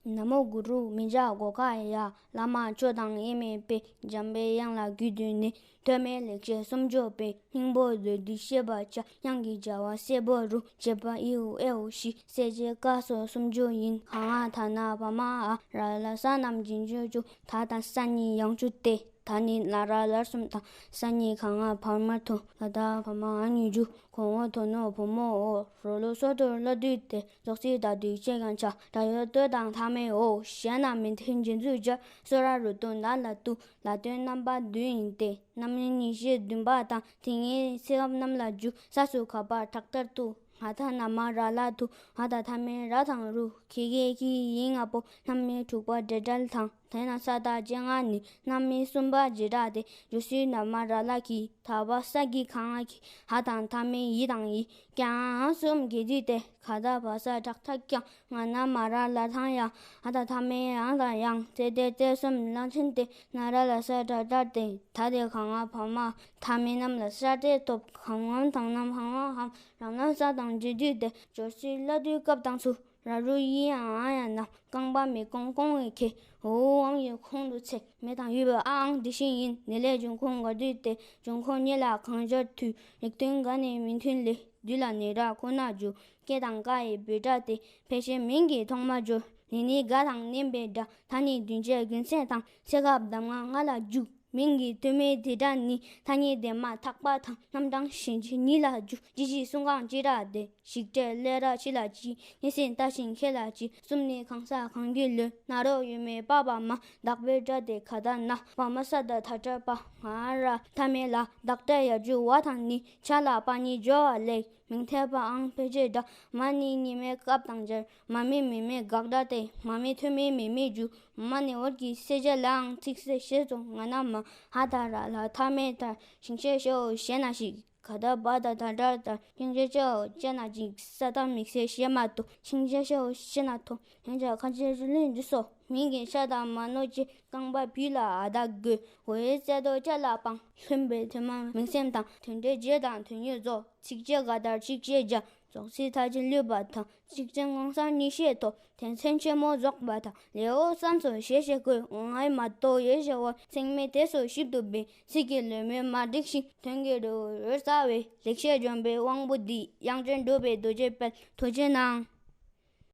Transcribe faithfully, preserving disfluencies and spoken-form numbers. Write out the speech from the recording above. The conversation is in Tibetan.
ན་མོ་གུ་རུ་མི་འཇིགས་སྒོ་ཁ་ཡ། བླ་མ་མཆོག་དང་དབྱེར་མེད་པའི། འཇམ་པའི་དབྱངས་ལ་གུས་བཏུད་ནས། ཐོགས་མེད་ལེགས་བཤད་སུམ་ཅུ་པའི། སྙིང་པོ་མཛོད་འདི་བཤད་པར་བྱ། དབྱངས་ཀྱི་བྱ་བ་གསལ་པོ་རུ། བྱེད་པ་ཨི་ཨུ་ཨེ་ཨུ་བཞི། གསལ་བྱེད་ཀ་སོགས་སུམ་ཅུ་ཡིན། ག་ང་ད་ན་བ་མ་འ། ར་ལ་ས་རྣམས་རྗེས་འཇུག་བཅུ། ད་དང་ས་གཉིས་ཡང་བཅུ་སྟེ། ད་ནི་ན་ར་ལར་གསུམ་དང་། ས་གཉིས་ག་ང་བར་མར་ཐུང་། ད་ད་བ་མ་འ་གཉིས་འཇུག་གོ་ངོ་དོ་ནོ་བུ་མོ་འོ། རོ་ལོ་སོ་ཏོར་བླ་བསྡུས་ཏེ། རྫོགས་ཚིག་ད་བསྡུས་བྱེད་ཀྱང་བྱ། སྒྲ་ཡོད་བསྡུས་དང་ཐ་མའི་འོ། གཞན་རྣམས་མི་མཐུན་རྗེས་འཇུག་སྦྱར། སོ་ར་རུ་ཏུ་ན་ལ་ཏུ། ལ་དོན་རྣམ་པ་བསྡུས་ཡིན་ཏེ། རྣམ་དབྱེ་གཉིས་བཞི་བདུན་པ་དང་། དེ་ཉིད་ཚེ་སྐབས་རྣམས་ལ་འཇུག་ས་སུ་ག་པ་དྲག་མཐར་ཏུ། ང་ད་ན་མ་ར་ལ་ཐུ། ང་ད་ཐ་མའི་ར་དང་རུ། ཁྱི་གེ་ཁྱི་ཡི་ལྔ་པོ། རྣམ་དབྱེ་དྲུག་པ་འབྲེལ་སྒྲ་དང་། དེ་ན་ས་ད་བཅོ་ལྔ་ནི། རྣམ་དབྱེ་གསུམ་པ་བྱེ་བྲག་སྟེ། སྦྱོར་ཚིག་ན་མ་ར་ལ་གི། ད་བ་ས་གི་ག་ང་གི། ང་དང་ཐ་མའི་ཡི་དང་ཡི། ཀྱང་གསུམ་གྱིས་བསྡུས་ཏེ། ག་ད་བ་ས་དྲག་མཐར་ཀྱང་། ང་ན་མ་ར་ལ་ཐང་ཡང་། ང་ད་ཐ་མའི་ཡང་དང་ཡང་། ཏེ་ཏེ་ཏེ་གསུམ་ལ་ཕྱིན་ཏེ། ན་ར་ལ་ས་དྲག་མཐར་ཏེ། ད་དེ་ག་ང་བ་མ། ཐ་མའི་རྣམས་ལ་སྲ་མཐའི་སྟོབས། གམ་ངམ་དང་ནམ་གང་བ་འམ། རང་རྣམ་ས་དང་རྗེས་བསྡུས་ཏེ། སྦྱོར་ཚིག་བླ་བསྡུའི་སྐབས་དང་ཚུལ། ར་རུ་ཡི་ཡང་འ་ཡང་ན། རྐང་པ་མི་གོང་གོང་བའི་ཁྱེ། འོ་འོ་འམ་ཡི་གོང་དུ་ཚེ། མེ་དང་ཡུ་བའི་ཨ་འང་དེ་བཞིན་ཡིན། ནི་ལས་འབྱུང་ཁུངས་འགལ་བསྡུས་ཏེ། འབྱུང་ཁུངས་གཉིས་ལ་གང་སྦྱར་འཐུས། རིགས་མཐུན་འགལ་ནས་མི་མཐུན་ལས། བསྡུས་ལ་ནི་ར་ཁོ་ན་འཇུག་སྐད་དང་ཀ་ཡི་འབོད་སྒྲ་སྟེ། ཕལ་ཆེར་མིང་གི་ཐོག་མར་སྦྱོར། ནི་ནི་དགའ་དང་མནན་པའི་སྒྲ། ད་ནི་བདུན་ཅན་རྒྱུ་མཚན་དང་། ཚེ་སྐབས་གདམས་ངག་ལྔ་ལ་འཇུག་མིང་གི་ཐོག་མའི་དེ་སྒྲ་ནི། ཐ་སྙད་དེ་མ་ཐག་པ་དང་། རྣམ་གྲངས་གཞན་ཕྱོགས་གཉིས་ལ་འཇུག་སྤྱི་གཅིག་གསུང་གང་ཅི་ར་དེ། ཞིག་སྤྲད་ལས་ར་ཕྱི་ལ་ཕྱི། ནི་སེམས་ལྟ་ཞིང་ཁྱེད་ལ་ཕྱི། གསུམ་ནི་གང་ཟག་གང་གི་ལུས། ན་རོ་ཡོད་མེད་པ་བ་མ། བདག་པོའི་སྒྲ་དེ་ག་ད་ན། བ་མ་ས་ད་ད་སྒྲ་པ། ང་ར་ཐ་མའི་ལ། བདག་སྒྲ་ཡར་འཇུག་བ་དང་ནི། ཆ་ལ་པ་ཉིད་སྦྱོར་བ་ལེགས། མིང་ཐེབས་པའང་ཕལ་ཆེར་འདྲ། མ་ནི་ཉི་མའི་སྐབས་དང་སྦྱར། མ་མི་མི་མེད་དགག་སྒྲ་སྟེ། མ་མི་ཐོག་མའི་མི་མེད་རྒྱུ། མ་ནི་འོད་ཀྱི་གསལ་བྱེད་ལའང་ཚིག་གསལ་ཞེས་སོ། ང་ན་མ། འ་ད་ར་ལ་ཐ་མའི་ཐ། ཤིང་ཤེས་ཤེའོ་ཞེ་ན་ཞིག་ག་ད་བ་ད་ད་དྲག་མཐར། ཤིང་ཤེས་ཤེའོ་ཅེ་ན་ཅིག་ས་ད་དམིགས་བསལ་ཞེས་མ་ཐོ། ཤིང་ཤེས་ཤེའོ་ཞེ་ན་ཐོ། ཡང་ཅག་ཁ་ཆེ་རི་ལུན་འདི་སོ། མིང་གི་ཤ་དང་མ་ནོ་ཅི། རྐང་པ་བུ་ལ་འ་ད་དགོས། འོ་ཡེ་རྩེ་རྡོ་ཅ་ལ་སྤང་། ལྷུན་པའི་དོན་མ་མིང་སེམས་དང་། དོན་འབྲེལ་རྗེས་དང་དོན་ཡོད་རྫོགས། ཚིགས་བཅད་ག་དར་ཚིགས་བཅད་བརྒྱ། རྫོགས་ཚིག་མཐའ་ཅན་ལུས་པ་དང་། ཚིག་ཅན་གང་ཟག་གཉིས་ཤེས་ཐོབ། དོན་ཚན་ཆེན་མོ་རྫོགས་པ་དང་། ལེའུ་གསུམ་སོགས་ཞེས་བྱ་དགོས། འོང་ཨའི་མ་གཏོགས་ཡོད་བྱ་བ། ཚེགས་མེད་དེ་སོགས་ཞིབ་ཏུ་སྦས། ཚིག་གི་ལེའུ་མེ་མ་བསྒྲིགས་ཤིང་། དོན་གྱི་རི་བོ་རྩ་བའི། ལེགས་བཤད་ལྗོན་པའི་དབང་པོ་འདི། དབྱངས་ཅན་གྲུབ་པའི་རྡོ་རྗེ་དཔལ། ཐུགས་རྗེ་གནང་།